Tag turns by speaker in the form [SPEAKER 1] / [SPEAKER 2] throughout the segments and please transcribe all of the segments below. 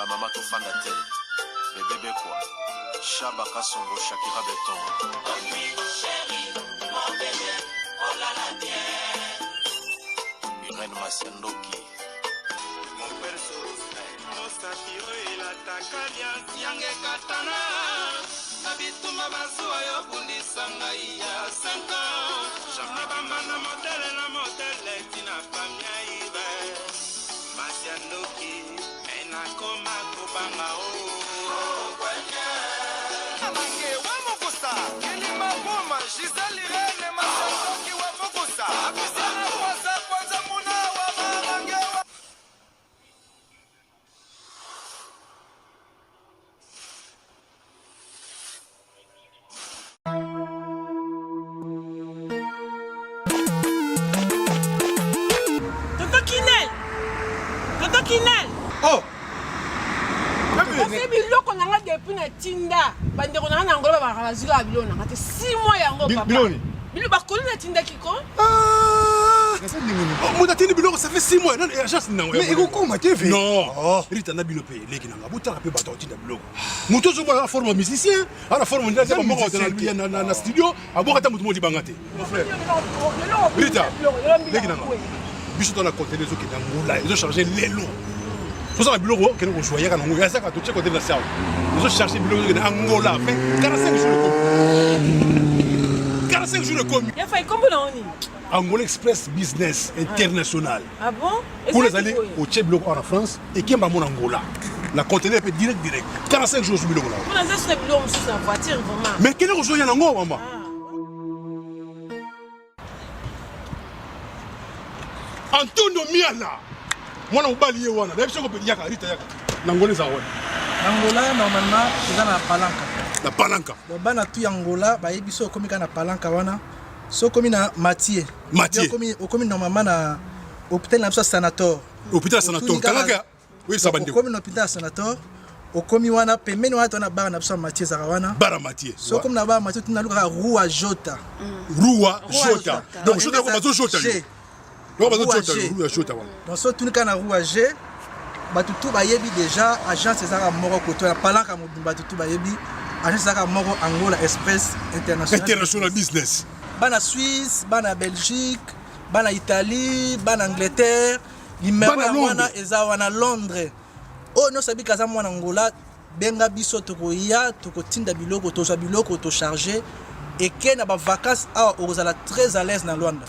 [SPEAKER 1] Ba mama tofanda te. Bebe Bekwa, Shaba Kasongo, Shakira Beton. Irène Masiandoki.
[SPEAKER 2] Mosapi oyo elataka liasi yanga ekatana na bitumba bazuwa yo bundisa ngai ya 5 ans na bambanda modele na modele tina famia ibe masi ya ndoki me nakoma kobanga o
[SPEAKER 3] Amange wa mokusa Kilima Buma Gisèle Irène Masandoki wa mokusa Apisiana kwanza kwanza muna wa mamange wa
[SPEAKER 4] Tonton Kinel! Tonton Kinel!
[SPEAKER 3] Oh!
[SPEAKER 4] Kasi biloko na nga depuis na tinda bandeko na nga na Angola babaka bazwi kaka biloko na nga te 6 mois yango papa.
[SPEAKER 5] Biloko nini?
[SPEAKER 4] Biloko bakoli natindaki ko.
[SPEAKER 5] Ah! Moto atindi biloko ça fait 6 mois nani agence nango.
[SPEAKER 6] Mais ekokoma te ve.
[SPEAKER 5] Non. Oh. Rita na bino pe leki na nga botala pe bato otinda biloko. Moto ozomona na forme musicien, ana forme ndenge ata moko na na na studio, aboka ata moto moko libanga te. Mon frère. Rita, leki na nga. Biso to na conteneur ezokende Angola, ezo charger lelo. Tozala biloko okende kozwa yaka nango yazaka totie conteneur na sawa. Ezo charger biloko ezokende Angola, fait 45 jours ekomi. 45 jours ekomi.
[SPEAKER 4] Ya fai kombo na oni?
[SPEAKER 5] Angola Express Business International.
[SPEAKER 4] Ah bon?
[SPEAKER 5] Kuna ezali otie biloko awa na France ekemba mona Angola. Na conteneur pe direct direct. 45 jours biloko na.
[SPEAKER 4] Kuna eza suna biloko mosusu na voiture vraiment.
[SPEAKER 5] Mais kende kozwa ya nango mama. Antonio Miala mwana mobali ye wana nayebi soko yaka Rita yaka na Angola eza wana.
[SPEAKER 7] Na Angola normalement eza na Palanca.
[SPEAKER 5] Na Palanca.
[SPEAKER 7] Donc bana tout ya Angola bayebi so okomi kaka na Palanca wana. So okomi na Mathieu.
[SPEAKER 5] Mathieu.
[SPEAKER 7] Okomi okomi normalement na hôpital na biso ya Sanator.
[SPEAKER 5] Hôpital Sanator. Kangaka oyebisa bandeko.
[SPEAKER 7] Okomi na hôpital ya Sanator. Okomi wana pembeni wana tona bar na biso ya Mathieu ezalaka wana.
[SPEAKER 5] Bar ya Mathieu.
[SPEAKER 7] So okomi na bar Mathieu tuna lukaka Rua Jota.
[SPEAKER 5] Rua Jota. Donc Jota ko bazo Jota. Donc bazo Jota Rua Jota wana.
[SPEAKER 7] Donc so tuni kaka na Rua G bato tout bayebi déjà agence ezalaka moko koto ya palanka mobimba bato tout bayebi agence ezalaka moko Angola Express International.
[SPEAKER 5] International Business.
[SPEAKER 7] Bana Suisse, bana Belgique, bana Italie, bana Angleterre, numero
[SPEAKER 5] Bana
[SPEAKER 7] ya
[SPEAKER 5] Londres.
[SPEAKER 7] wana eza wana Londres. Oyo nyonso abika aza mwana Angola, benga biso tokoya tokotinda biloko tozwa biloko tocharge eke na ba vacances awa okozala très à l'aise na Luanda.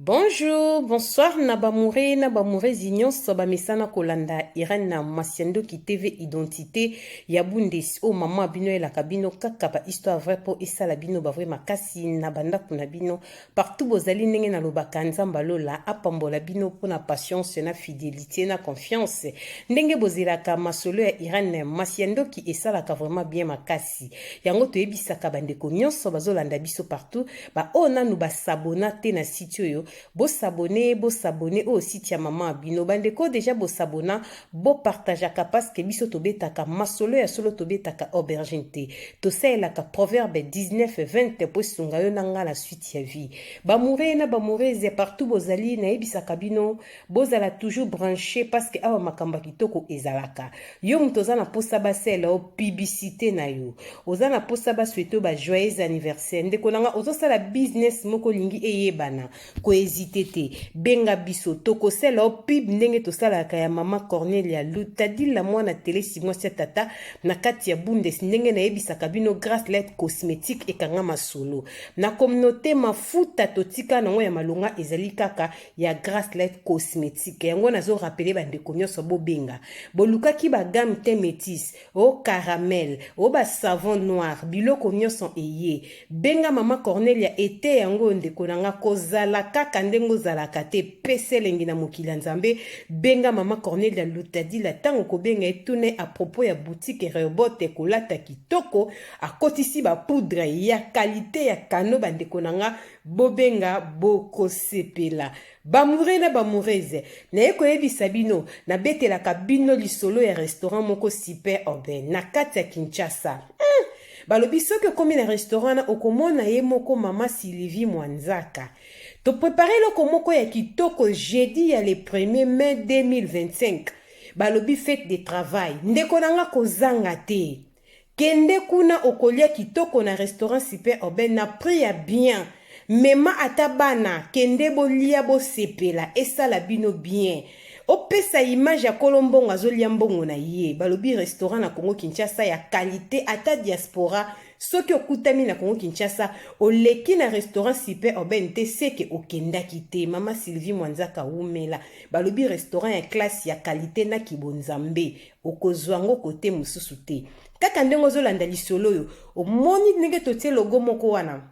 [SPEAKER 8] Bonjour, bonsoir na bamoure na bamourezi nyonso bamesana kolanda Irène na Masiandoki TV identité ya Bundes oyo mama bino elaka bino kaka ba histoire vraie po esala bino ba vrai makasi na bandako na bino partout bozali ndenge nalobaka Nzambe alola apambola bino pona patience na fidelité na confiance ndenge bozelaka masolo ya Irène Masiandoki esalaka vraiment bien makasi yango toyebisaka bandeko nyonso bazolanda biso partout Ba oyo nanu ba s'abonna te na site oyo, bo s'abonner, bo s'abonner oyo site ya maman bino. Ba ndeko dejà bo s'abonna, bo partageaka parce que biso tobetaka masolo ya solo tobetaka aubergine te. Tosalelaka proverbe 19 20 po esunga yo na nga na suite ya vie. Ba amoureux na ba amoureuse partout bozali nayebisaka bino Bozala toujours branche parce que awa makambo ya kitoko ezalaka. Yo moto oza na posa basalela yo publicité na yo. Oza na posa ba souhaiter yo ba joyeux anniversaire. Ndeko na nga ozosala business moko olingi eyebana. Ko hésiter te. Benga biso tokosala yo pub ndenge tosalaka ya mama Cornelia Lutadila mwana telesi mwasi ya tata na kati ya Bundes ndenge nayebisaka bino Grace Light Cosmetique ekanga masolo. Na communauté mafuta totika nango ya malonga ezali kaka ya Grace Light Cosmetique. Yango nazo rappeler ba ndeko nyonso bobenga. Bolukaki ba gamme teint métis, o caramel, o ba savon noir, biloko nyonso eye. Benga mama Cornelia ete yango ndeko na nga kozala kaka ndenge ozalaka te pesa elengi na mokili ya Nzambe. Benga mama Cornelia Lutadila tango kobenga ye tuna ye à propos ya boutique Rehoboth kolata kitoko akotisi ba poudre ya qualité ya kano ba ndeko na nga Bobenga bokosepela. B'amoureux na b'amoureuses, naye koyebisa bino, nabetelaka bino lisolo ya restaurant moko super oben na kati ya Kinshasa. Hum! Balobi soki okomi na restaurant wana okomona ye moko mama Sylvie Mwanzaka. To prepare eloko moko ya kitoko jeudi ya le premier mai 2025. Balobi fete de travail. Ndeko na nga kozanga te. Kende kuna okolia kitoko na restaurant Super Oben na prix ya bien. Mema ata bana kende bolia bosepela esala bino bien. Opesa image ya kolo mbongo azolia mbongo na ye. Balobi restaurant na Congo Kinshasa ya qualite ata diaspora soki okutami na Congo Kinshasa oleki na restaurant Super Oben te seke okendaki te. Mama Sylvie Mwanzaka wumela. Balobi restaurant ya classe ya qualite na kibonzambe. Okozwa yango kote mosusu te. Kaka ndenge ozolanda lisolo oyo, omoni ndenge totie logo moko wana?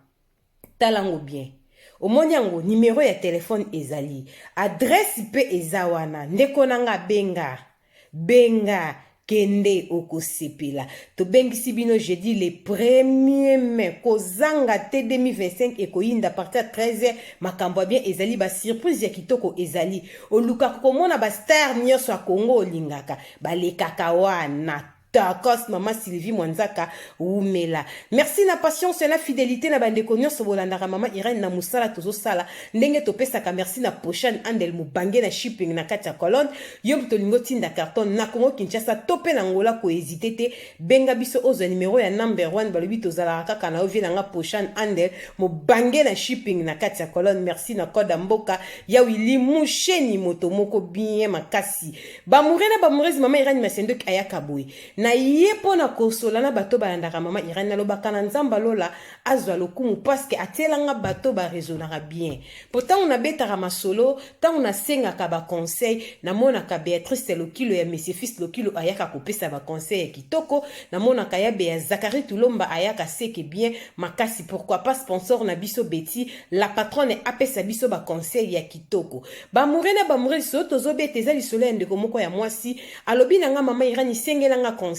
[SPEAKER 8] Tala yango bien. Omoni yango, numero ya telefone ezali, adresse pe eza wana. Ndeko na nga, benga. Benga, kende, okosepela. Tobengisi bino jeudi le premier mai. Kozanga te 2025 ekoyinda partir ya 13h. Makambo ya bien ezali, ba surprise ya kitoko ezali. Olukaka komona ba star nyonso ya Congo olingaka, balekaka wana. Tokos mama Sylvie Mwanzaka wumela. Merci na patience na fidelite na bandeko nyonso bolandaka mama Irène na mosala tozosala ndenge topesaka merci na Poshan Andel Mubange na shipping na kati ya Cologne. Yo moto olingi otinda carton na Congo Kinshasa to pe na Angola ko hésiter te, benga biso ozwa numero ya number one balobi tozalaka kaka na yo vie na nga Poshan Andel Mubange na shipping na kati ya Cologne. Merci na code ya mboka ya Willy Musheni moto moko bien makasi. Ba amoureux na ba amoureuse mama Irène Masendoki ayaka boye na ye mpo na kosola na bato balandaka mama Irène nalobaka na Nzambe lola azwa lokumu parce que atielanga bato ba raisonnaka bien mpo ntango nabetaka masolo ntango nasengaka ba conseil namonaka Beatrice Lokilo ya Monsieur Fils Lokilo ayaka kopesa ba conseil ya kitoko namonaka ya Bea Zachary Tulomba ayaka seke bien makasi pourquoi pas sponsor na biso Betty la patronne apesa biso ba conseil ya kitoko. Ba amoureux na ba amoureuse lisolo tozobeta eza lisolo ya ndeko moko ya mwasi alobi na nga mama Irène sengela nga conseil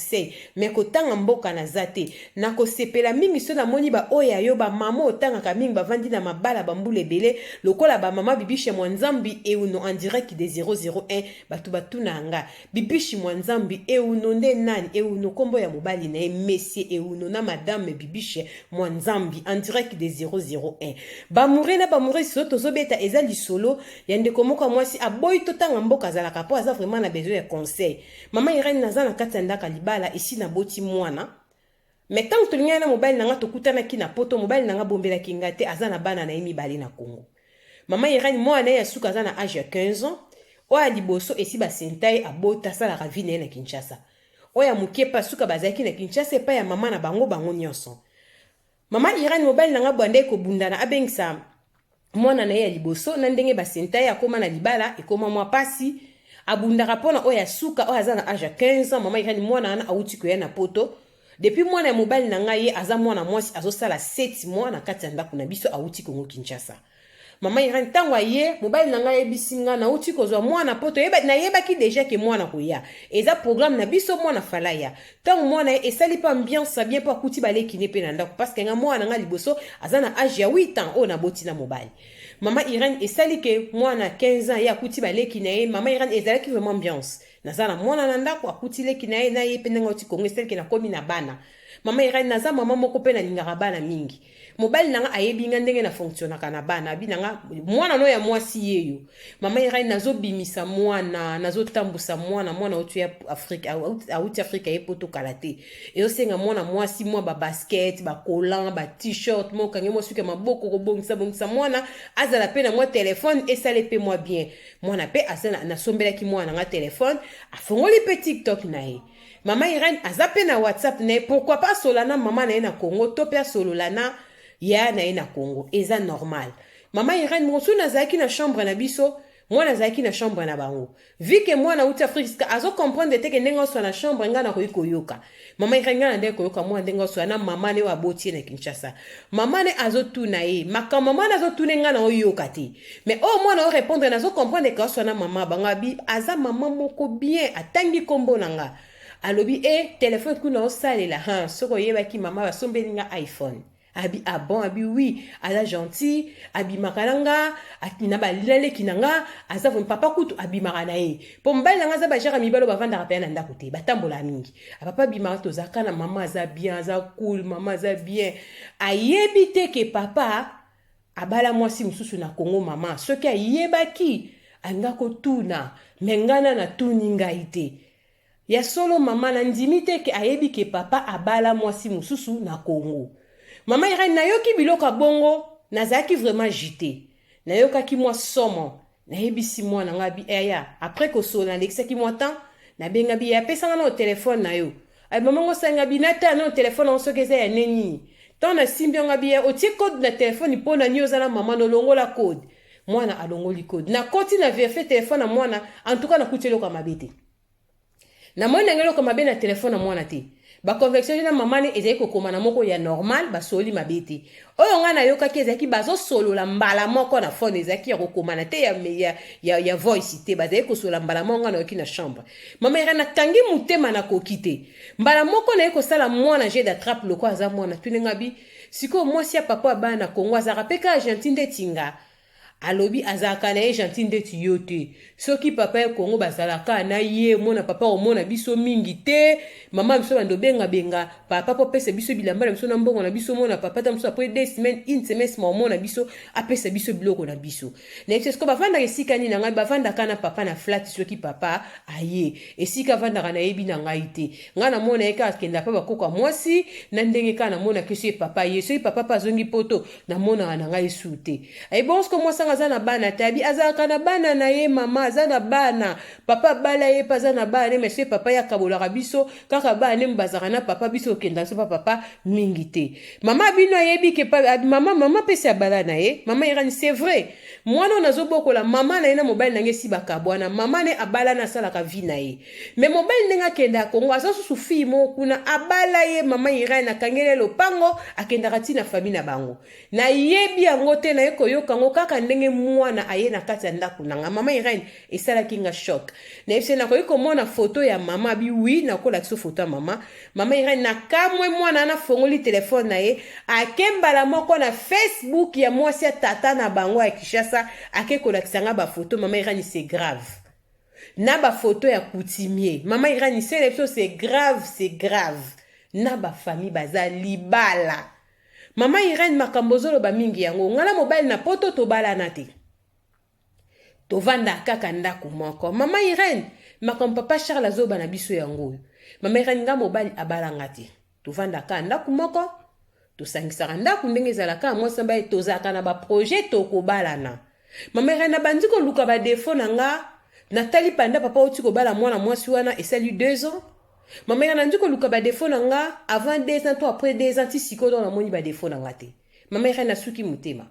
[SPEAKER 8] mais kotanga mboka naza te nakosepela mingi so namoni ba oyo ya yo ba mama otangaka mingi bavandi na mabala ba mbula ebele lokola ba mama Bibishe Mwanzambi Euno en direct de 001 bato batuna nga Bibishi Mwanzambi Euno nde nani? Euno kombo ya mobali na ye Monsieur Euno na Madame Bibishe Mwanzambi en direct de 001. Ba amoureux na ba amoureuse lisolo tozobeta eza lisolo ya ndeko moko ya mwasi aboyi totanga mboka azalaka po aza vraiment na besoin ya conseil. Mama Irène naza na kati ya ndaka libala esi naboti mwana. Mais ntango tolingaki na mobali na nga tokutanaki na poto mobali na nga abombelaki nga te aza na bana na ye mibale na Congo. Mama Irène mwana na ye ya suka aza na age ya 15 ans oyo ya liboso esi basenta ye abota asalaka vie na ye na Kinshasa. Oyo ya moke mpe suka bazalaki na Kinshasa epai ya mama na bango bango nyonso. Mama Irène mobali na nga bwanda ekobundana abengisa mwana na ye ya liboso na ndenge basenta ye akoma na libala ekoma mwa pasi abundaka mpona oyo ya suka oyo aza na age ya 15 ans. Mama Irène mwana wana awuti koya na poto depuis mwana ya mobali na ngai ye aza mwana mwasi azosala 7 mois na kati ya ndako na biso awuti Congo Kinshasa. Mama Irène ntango aye mobali na ngai ayebisi nga nauti kozwa mwana poto nayebaki deja ke mwana koya eza programme na biso mwana fala ya ntango mwana ye esali mpe ambiance bien mpo akuti baleki ne mpe na ndako parce que nga mwana na ngai liboso aza na age ya 8 ans oyo naboti na mobali. Mama Irène esali ke mwana 15 ans ye akuti baleki na ye. Mama Irène ezalaki vraiment ambiance naza na mwana na ndako akuti leki na ye na ye mpe ndenge auti Kongo esali ke nakomi na bana. Mama Irène naza mama moko mpe nalingaka bana mingi. Mobali na nga ayebi nga ndenge na fonctionnaka na bana abi na nga mwana no ya mwasi yeyo. Mama Irène nazobimisa mwana nazotambusa mwana mwana auti ya Afrique auti Afrique ye poto kala te ezosenga mwana mwasi mwa ba basket ba collant ba t-shirt mo kange mwa suki ya maboko kobongisa bongisa mwana azala pe na mwa telefone esale pe mwa bien mwana pe aza nasombelaki mwana nga telefone afongoli pe TikTok na ye. Mama Irène aza pe na WhatsApp na ye pourquoi pas asola na mama na ye na Congo to pe asolola na yaya na ye na Congo eza normal. Mama Irène mosusu nazalaki na chambre na biso mwana azalaki na chambre na bango vu que mwana auti Afrique sika azo comprendre te ke ndenge oswa na chambre ngai nakoki koyoka. Mama Irène ngai na ndenge koyoka mwana ndenge oswa na mama ne oyo aboti ye na Kinshasa. Mama ne azotuna ye makambo mama ne azotuna ngai na oyoka te. Mais oyo mwana o répondre nazo comprendre ke oswa na mama bango abi aza mama moko bien atangi kombo na nga. Alobi e telefone kuna osalela ha soki oyebaki mama basombeli nga iPhone. Abi ah bon abi oui aza gentil abimaka na nga na balaleki na nga aza vraiment papa kutu abimaka na ye po mobali na nga aza bajara mibali oyo bavandaka mpenza na ndako te batambolaka mingi papa abimaka tozalaka na mama aza bien aza cool mama aza bien ayebi te ke papa abala mwasi mosusu na Congo mama soki ayebaki. Alinga kotuna me ngai na natuni ngai te. Ya solo mama, nandimi te ke ayebi ke papa abala mwasi mosusu na Congo. Mama Irène, nayoki biloko ya bongo, nazalaki vraiment agite. Nayokaki mwa somo. Nayebisi mwana nga bi eya après kosolola nalekisaki mwa temps, nabenga bi apesa nga nano telefone na yo. Ay mama ngo sanga bi natala nano telefone yango soki eza ya ne nini. Ntango nasimbi yango abi otie code na telefone mpo na nini oza na mama nolongola code. Mwana alongoli code. Nakoti na verifie telefone ya mwana, en tout cas nakuti eloko ya mabe te. Namoni nanga eloko mabe na telefone ya mwana te. Baconvection na mama ne ezali kokoma na moko ya normal, basololi mabe te. Oyo ngai nayokaki ezalaki bazosolola mbala moko na phone, ezalaki ya kokomana te ya, ya, ya, ya voice te, bazali kosolola mbala moko, ngai nayoki na chambre. Mama Irene nakangi motema nakoki te. Mbala moko naye kosala mwana jeu d'attrape lokola aza mwana, tuni ngai bi sikoyo mwasi ya papa ya bana na Congo azalaka pe kaka gentil ndeti nga? Alobi azalaka na ye gentil ndeti yo te. Soki papa ya Congo bazalaka na ye, mona papa omona biso mingi te. Mama biso bando benga benga papa po pesa biso bilamba na biso na mbongo na biso, mona papa ta biso après 2 semaines, une semaine sima omona biso apesa biso biloko na biso. Na yebisi siko bavandaka esika nini na ngai, bavandaka na papa na flat soki papa aye. Esika avandaka nayebi na ngai te. Ngai namona ye kaka akenda pa bakoko ya mwasi na ndenge kaka namonaki soki papa ye, soki papa pe azongi poto namonaka na ngai su te. Aye bongo siko mwasi anga aza na bana te, abi azalaka na bana na ye mama, aza na bana, papa abala ye pe aza na bana ne, mais soki papa ye akabolaka biso kaka bana ne bazalaka na papa, biso okenda biso pa papa mingi te. Mama bino ayebi ke pa, mama mama pesi abala na ye, mama Irene c'est vrai. Mwana oyo nazobokola mama na ye na mobali na ngai esi bakabwana, mama ne abala na asalaka vie na ye. Mais mobali ndenge akenda ya Congo aza susu fille moko kuna abala ye mama Irene akangeli ye lopango akendaka ti na famille na bango. Nayebi yango te, naye koyoka yango kaka ndenge mwana aye na kati ya ndako na nga. Mama Irene esalaki nga choc. Nayebisi ye nakoki komona photo ya mama, abi oui nakolakisa photo ya mama. Mama Irene nakamwe mwana wana afongoli telefone na ye ake mbala moko na Facebook ya mwasi ya tata na bango ya Kinshasa ake kolakisa nga ba photo. Mama Irene c'est grave. Na ba photo ya coutumier. Mama Irene c'est biso c'est grave, c'est grave. Na ba famille baza libala. Mama Irene makambo ozoloba mingi yango nga na mobali na poto tobalana te. Tovanda kaka ndako moko. Mama Irene makambo papa Charles azoba na biso yango oyo. Mama Irene nga mobali abalanga te. Tovanda kaka ndako moko. Tosangisaka ndako ndenge ezalaka mwasi na baye tozalaka na ba projet tokobalana. Mama Irene nabandi koluka ba défaut na nga. Natali panda papa oti kobala mwana mwasi wana esali 2 ans. Mama Irene nabandi koluka ba défaut na nga avant 2 ans to après 2 ans ti sikoyo donc namoni ba défaut na nga te. Mama Irene nasuki motema.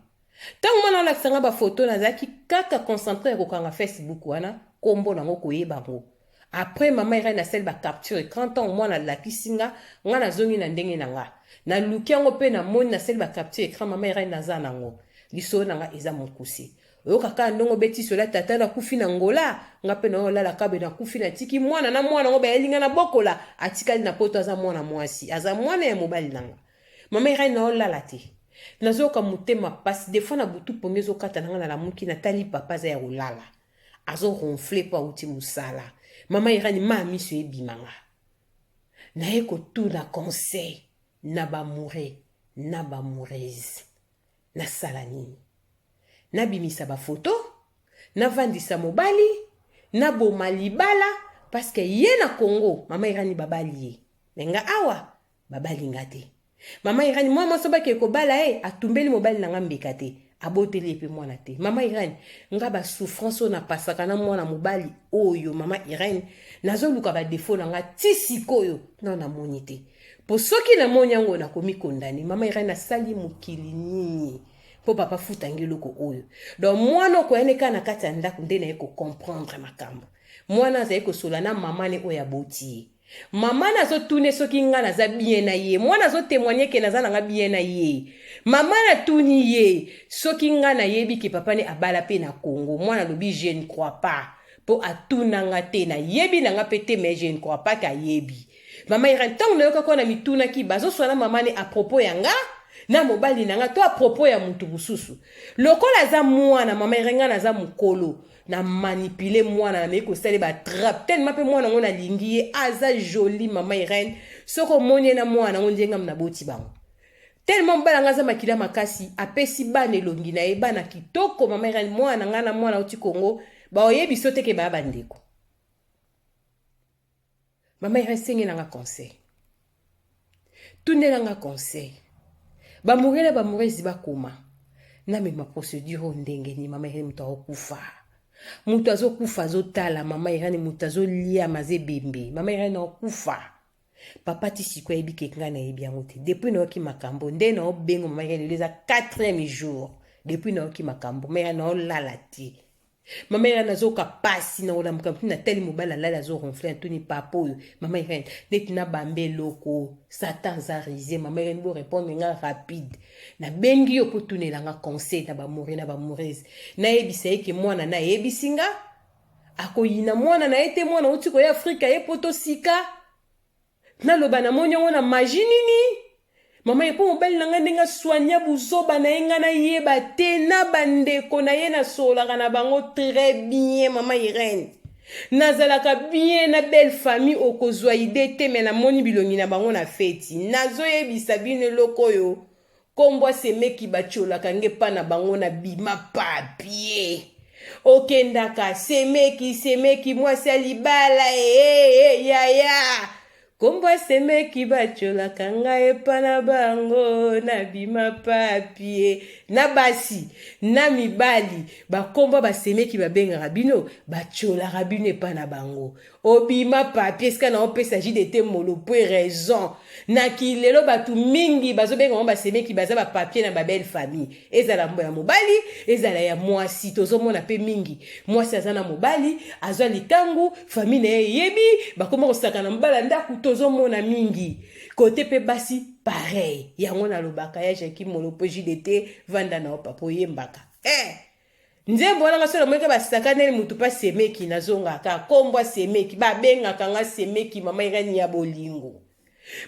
[SPEAKER 8] Ntango mwana alakisa nga ba photo nazalaki kaka concentré ya kokanga Facebook wana kombo nango koyeba ngo. Après mama Irene asali ba capture écran ntango mwana alakisi nga nga nazongi na ndenge na nga. Naluki yango mpe namoni nasali ba capture écran mama Irene naza nango. Lisolo na nga eza mokuse. Oyoka kaka ndongo obeti sola tata nakufi na Angola nga mpe nayo olala kabe nakufi natiki mwana na mwana ngo bayeli nga na bokola atikali na poto aza mwana mwasi aza mwana ya mobali na nga. Mama Irene nayo olala te. Nazoyoka motema pasi des fois na butu pongi ezokata na nga nalamuki natali papa aza ya kolala. Azo ronfler po awuti musala. Mama Irene ma miso ebima nga. Naye kotuna conseil na ba amoureux na ba amoureuse. Nasala nini? Nabimisa ba photo? Navandisa mobali? Naboma libala? Parce que ye na Congo mama Irene babali ye. Mais nga awa babali nga te. Mama Irene mwa mwasi bake kobala ye atumbeli mobali na nga mbeka te. Aboteli ye pe mwana te. Mama Irene nga ba souffrance oyo napasaka na mwana mobali oyo mama Irene nazoluka ba défaut na nga ti sikoyo na namoni te. Po soki namoni yango nakomi condamner. Mama Irene asali mokili nini? Po papa futa ngi eloko oyo. Donc mwana okoya ne kaka na kati ya ndako nde naye ko comprendre makambo. Mwana azali kosola na mama ne oyo aboti ye. Mama nazotune soki nga naza bien na ye. Mwana azotemoigne ke naza nanga bien na ye. Mama natuni ye soki nga nayebi ke papa ne abala pe na Congo. Mwana alobi je ne crois pas. Po atuna nga te nayebi nanga pe te mais je ne crois pas ke ayebi. Mama Irène ntango nayokaki wana mitunaki bazoswana mama ne à propos ya nga na mobali na nga to à propos ya mutu mosusu. Lokola aza mwana mama Irène nga naza mokolo. Na manipuler mwana na meki kosala ba trappe tellement pe mwana ngo nalingi ye aza jolie mama Irène soki omoni ye na mwana ngo ndenge na boti bango tellement mobali nga aza makila makasi apesi bana elongi na ye bana kitoko mama Irène mwana nga na mwana oti Congo. Baoyebi so te ke baya bandeko. Mama Irene sengela nga conseil. Tunela nga conseil. Bamoureux na bamoureuse bakoma. Namema procédure oyo ndenge nini mama Irene moto akokufa. Moto azokufa azotala mama Irene moto azoliama aza ebembe. Mama Irene akokufa. Papa ti sikoyo ayebi ke ngai nayebi yango te. Depuis nayoki makambo nde naobengo mama Irene lelo eza quatrième jour. Depuis nayoki makambo mama Irene naolala te. Mama Irene azoka pasi na kolamuka mpe natali mobali alali azo ronfle natuni papa oyo mama Irene neti nabamba eloko satan aza rise mama Irene bo répondre nga rapide nabengi yo mpo tunela nga conseil na bamoure na bamourese nayebisa ye ke mwana na ayebisi nga akoyina mwana na ye te mwana auti koya afrika ye poto sika Naloba namoni yango na magie nini? Mama ye mpo mobali na ngai ndenge aswanya buzoba na ye ngai nayeba te na bandeko na ye nasololaka na bango très bien mama Irène nazalaka bien na belle famille okozwa ide te me namoni bilongi na bango na feti nazoyebisa bino eloko oyo Kombo semeki batiolaka nge pa na bango na bima papier okendaka semeki semeki mwasi ya libala ee eh, eh, yaya kombo semeki batiolaka ngai epa na bango na bima papier na basi na mibali bakombo basemeki babengaka bino batiolaka bino epa na bango Obima papier esika na opesa JDT Molopwe raison. Na kilelo batu mingi bazobenga bango basemeki baza ba papier na ba belle famille. Ezala ya mobali, ezala ya mwasi. Tozomona pe mingi. Mwasi aza na mobali, azwa likangu, famille na ye eyebi, bakoma kosaka na mobali ya ndaku, tozomona mingi. Kote pe basi pareil. Yango nalobaka ya Jackie Molopwe JDT vanda na yo papa oyembaka. Eh! Nzembo wana nga soki namoni ka basakaneli mutu pa semeki nazongaka kombo ya semeki babengaka nga semeki mama Irène ya bolingo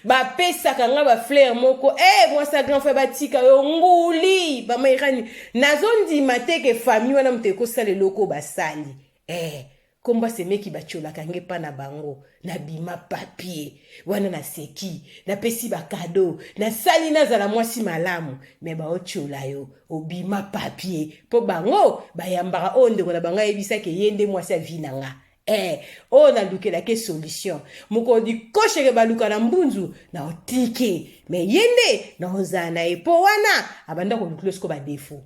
[SPEAKER 8] bapesaka nga ba fleur moko eh mwasi ya grand frère batika yo nguli mama Irène nazondima te ke famille wana moto ekosala eloko basali eh Kombo ya semeki batiolaka nga epa na bango nabima papier wana naseki napesi ba cadeau nasali nazala mwasi malamu me baotiola yo obima papier mpo bango bayambaka oyo ndeko na bango ayebisaki ye nde mwasi ya vie na nga eh, oyo nalukelaki solution mokolo dikosheke baluka na mbunzu na otike me ye nde naozala na ye mpo wana abanda kolukila siko badefo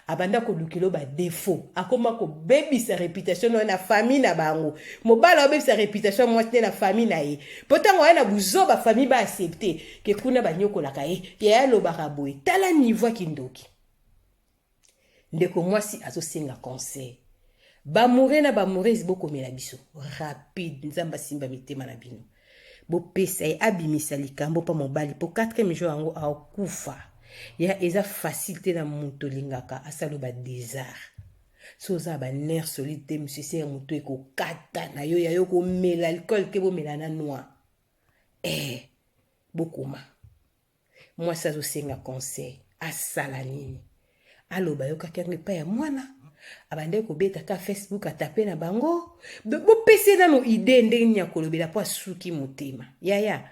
[SPEAKER 8] abanda kolukela ba defaut akoma kobebisa reputation na ye na famille na bango mobali abebisa reputation ya mwasi ne na famille na ye mpo ntango aya na buzoba famille ba accepte ke kuna banyokolaka ye yaya alobaka boye tala niveau ya kindoki ndeko mwasi azosenga conseil bamoure na bamourese bokomela biso rapide nzambe asimba mitema na bino bopesa ye abimisa likambo mpo mobali mpo 4 jour yango akufa ya eza facile te na moto olingaka asala ba desart so oza ba nerf solide te musicien ya moto ekokata na yo ya yo komela alcool te bomela na noir eh bokoma Mwasi azosenga conseil asala nini? Aloba ayokaki yango epai ya mwana abandaki kobeta ka Facebook atape na bango. Bopesi ye nano idee ndenge nini ya kolobela mpo asuki motema. Yaya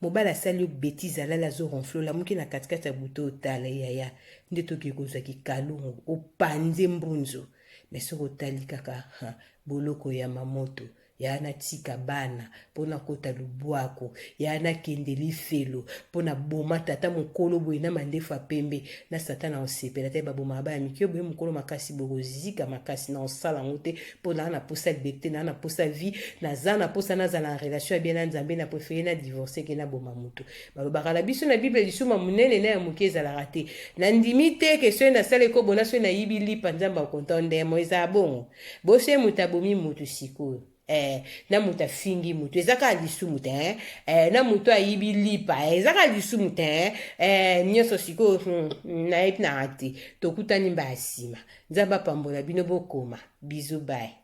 [SPEAKER 8] mobali asali yo betise alali azo ronfle olamuki na katikati ya butu otala yaya nde toke kozwa kikalungu opanze mbunzu me soki otali kaka ha, boloko ya mamoto Ya natika bana po nakota lubwaku ya nakende lifelo po na boma tata mokolo boye na mandefu ya pembe na satana osepela te babomaka bana mike boye mokolo makasi bokozika makasi na osala yango te po naa na posa liberte naa na posa vie naza na posa nazala na relation ya bien na nzambe na prefere na divorce ke naboma motu balobaka na biso na bible lisuma monene na ya moke ezalaka te nandimi te ke soki nasala ekobo na soki nayibi lipa nzambe akonta ndemo ezala bongo Boso ye moto abomi moto sikoyo eh, na moto afingi moto eza kaka lisumu te eh? Eh, na moto ayibi lipa eh, eza kaka lisumu te eh, nyonso sikoyo hmm, nayebi nanga te tokutani mbala ya nsima nzambe apambola bino bokoma bizu baye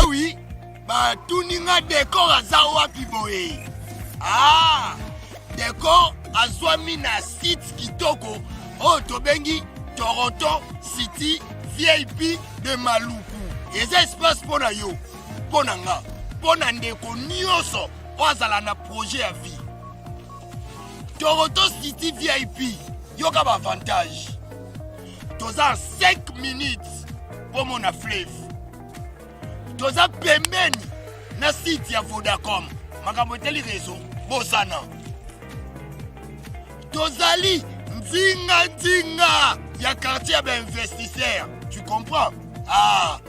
[SPEAKER 6] oui batuni nga decor aza wapi boye ah decor azwami na site kitoko oyo tobengi toronto city vip de maluku eza espace mpo na yo mpo na nga mpo na ndeko nyonso oyo azala na projet ya vie toronto city vip yoka baavantage. Toza 5 minutes mpo mona fleuve. Toza pembeni na site ya Vodacom. Makambo etali réseau bosana. Tozali nzinga nzinga ya quartier ya bainvestisseur. Tu comprends? Ah,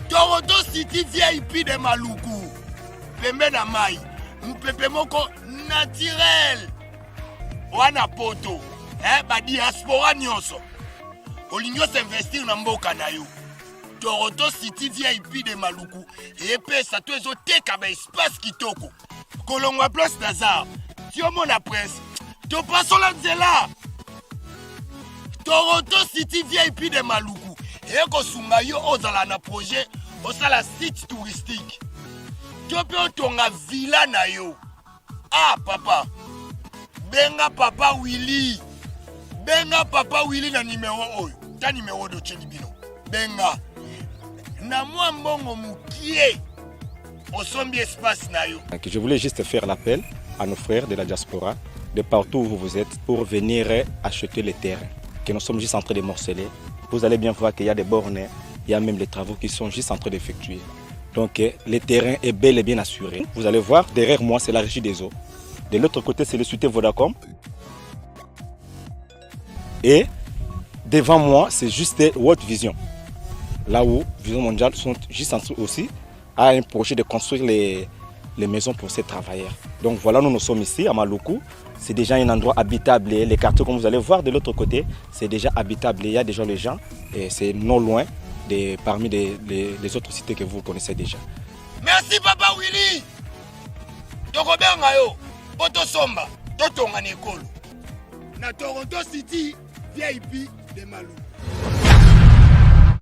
[SPEAKER 6] Toronto City VIP de Maluku. Pembe na mai, mupepe moko naturel. Wana poto, eh, ba diaspora nyonso. Olingi osinvestir na mboka na yo. Toronto City VIP de Maluku epesa to ezoteka ba espace kitoko. Kolongwa place Lazare, ti omona prince, topasola nzela. Toronto City VIP de Maluku ekosunga yo ozala na projet osala site touristique to mpe otonga villa na yo. Ah papa, benga papa Willy, benga papa Willy na numero oyo, ta numero oyo totyeli bino, benga na mwa mbongo mokie osombi espace na yo.
[SPEAKER 9] Je voulais juste faire l'appel à nos frères de la diaspora, de partout où vous êtes, pour venir acheter les terrains que nous sommes juste en train de morceler. Vous allez bien voir qu'il y a des bornes, il y a même les travaux qui sont juste en train d'effectuer. Donc le terrain est bel et bien assuré. Vous allez voir, derrière moi, c'est la régie des eaux. De l'autre côté, c'est le cité Vodacom. Et devant moi, c'est juste World Vision. Là où Vision Mondiale sont juste en dessous aussi à un projet de construire les maisons pour ces travailleurs. Donc voilà, nous, nous sommes ici à Maluku. C'est déjà un endroit habitable. Les quartiers, comme vous allez voir de l'autre côté, c'est déjà habitable. Il y a déjà les gens et c'est non loin de, parmi les autres cités que vous connaissez déjà.
[SPEAKER 6] Merci papa Willy. Tokobenga yo po tosomba totonga na ekolo na Toronto City VIP de Maluku.